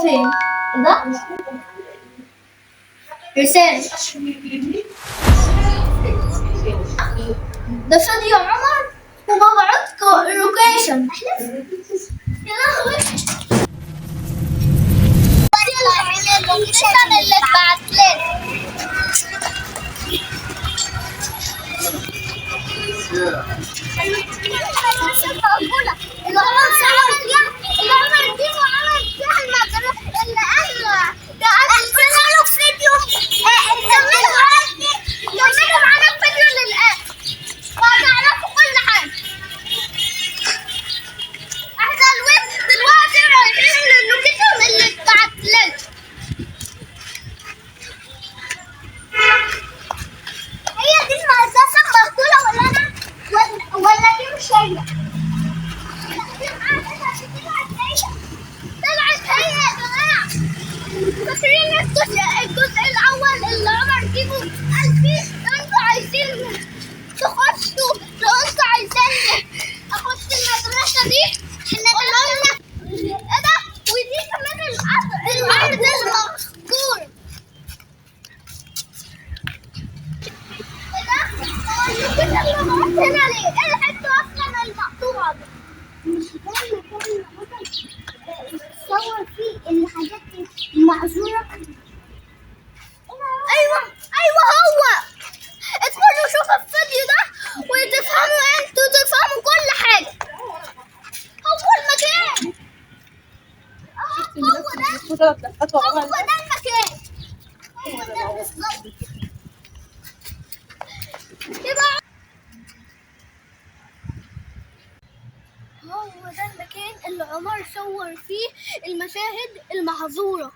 فين؟ ده رسالة، ده فيديو عمر وببعتكم ال location. يا لهوي، ال location اللي اتبعت لنا. اللي عمر صور، اللي عمر ديمو عمل فيها المدرسة، اللي قال ده قال له فيديو. كملوا معانا، كملوا معانا الفيديو للآخر وهتعرفوا كل حاجة. احنا دلوقتي رايحين لل location اللي اتبعت لنا. هي دي المدرسة المقتولة ولا أنا ولا دي مش هي؟ طلعت هي يا جماعة. فاكرين الجزء الأول اللي عمر جيبه قال فيه لو انتوا عايزين تخشوا، لو انتوا عايزين أخش المدرسة دي قولوا لنا. ايه ده؟ ودي كمان الأرض المهجورة. ايه ده؟ هو ال location اللي هنا ليه؟ ايه الحتة أصلا المقطوعة دي؟ مش ده المكان اللي عمر صور فيه الحاجات المعذورة؟ ايوه ايوه، هو ادخلوا شوفوا الفيديو ده وتفهموا، انتوا تفهموا كل حاجة. هو المكان، هو ده، هو ده المكان، هو ده بالظبط. يبقى هو ده المكان اللي عمر صور فيه المشاهد المحظورة.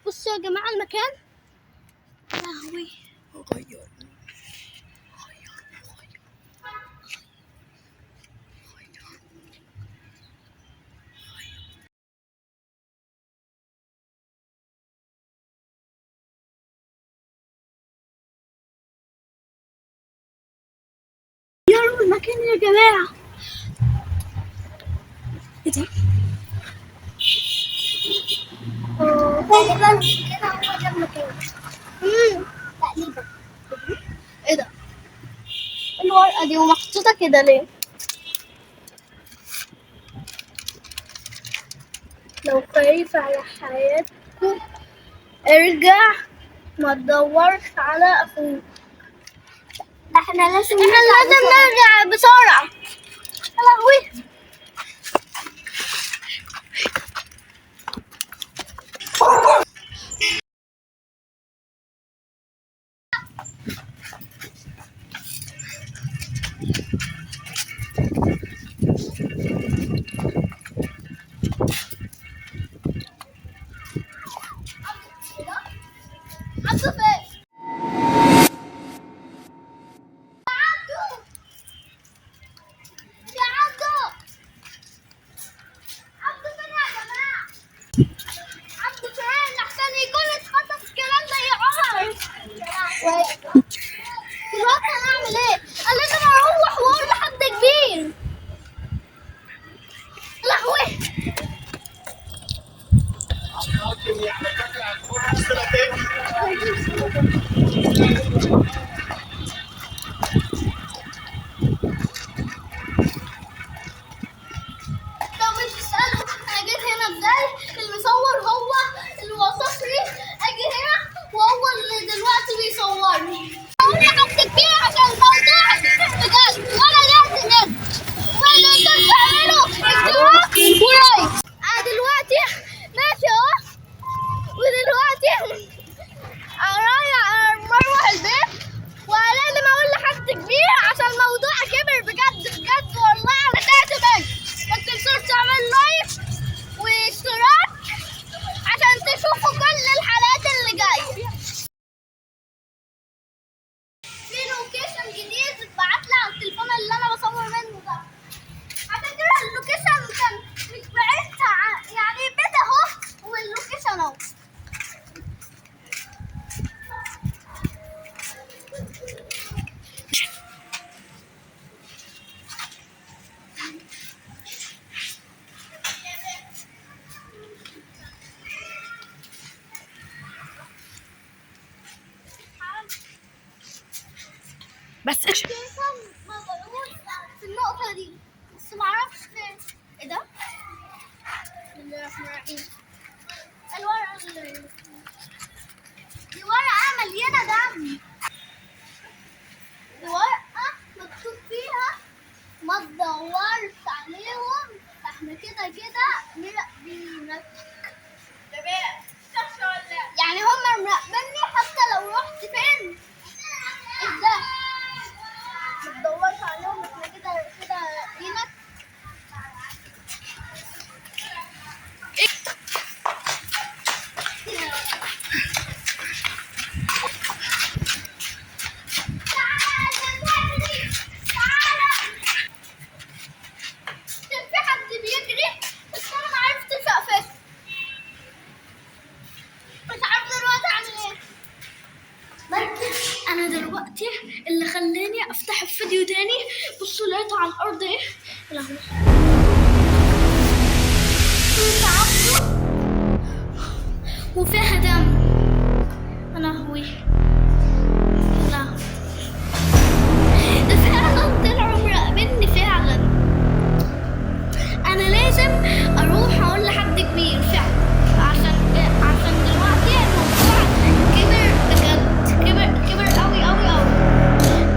بصوا يا جماعة المكان، يا لهوي. غيروا المكان يا جماعة. ايه ده؟ تقريبا كده هو ده المكان. تقريبا. ايه ده؟ الورقة دي ومحطوطة كده ليه؟ لو خايف على حياتكم ارجع، ما تدورش على اخوك. احنا لازم احنا نرجع لازم بسرعة. نرجع بسرعة. يا لهوي. عبده فين؟ عبده، يا عبده، عبده فين يا جماعة؟ عبده فين؟ أحسن يكون اتخطف كمان زي عمر. دلوقتي هنعمل ايه؟ أنا لازم أروح وأقول لحد كبير. يا لهوي. لو بتسألوا أنا جيت هنا ازاي، المصور هو اللي وصف لي أجي هنا، وهو اللي دلوقتي بيصورني. أقول لحد كبير عشان الموضوع بجد، وأنا لازم أنزل. واللي انتوا بتعملوا اشتراك و like. أنا دلوقتي ماشي أهو، ودلوقتي أنا رايح مروح البيت. بس مبعوث في النقطة دي، بس معرفش فين. ايه ده؟ بسم الله الرحمن الرحيم. الورقة دي ورقة مليانة دم. دي ورقة مكتوب فيها ما تدورش عليهم، احنا كده كده مراقبينك. يعني هما مراقبيني حتى لو رحت فين. ايه ده؟ ما تدورش عليهم، احنا كده كده مراقبينك. تعالى تعالى، كان في حد بيجري بس انا ما عرفتش اقفشه. مش عارفه دلوقتي اعمل ايه. بس انا دلوقتي اللي خلاني افتح الفيديو تاني، بصوا لقيته على الارض ايه. يا لهوي، صورة عبده وفيها دم. يا لهوي يا لهوي، ده فعلا طلعوا مراقبيني فعلا. انا لازم اروح اقول لحد كبير فعلا، عشان دلوقتي الموضوع كبر بجد، كبر كبر قوي قوي قوي.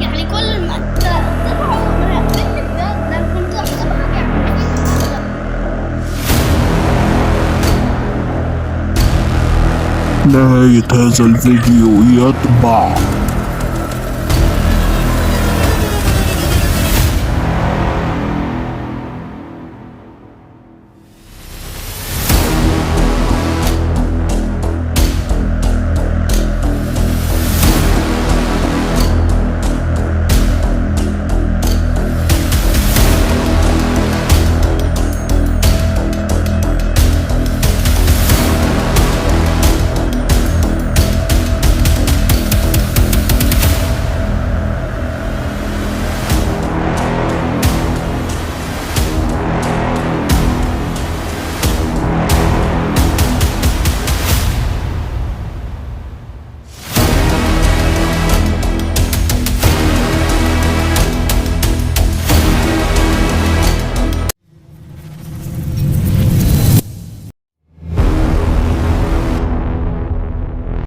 يعني كل ما طلعوا مراقبيني بجد، انا كنت احسبها بيعملوا فيا. نهاية هذا الفيديو. يتبع.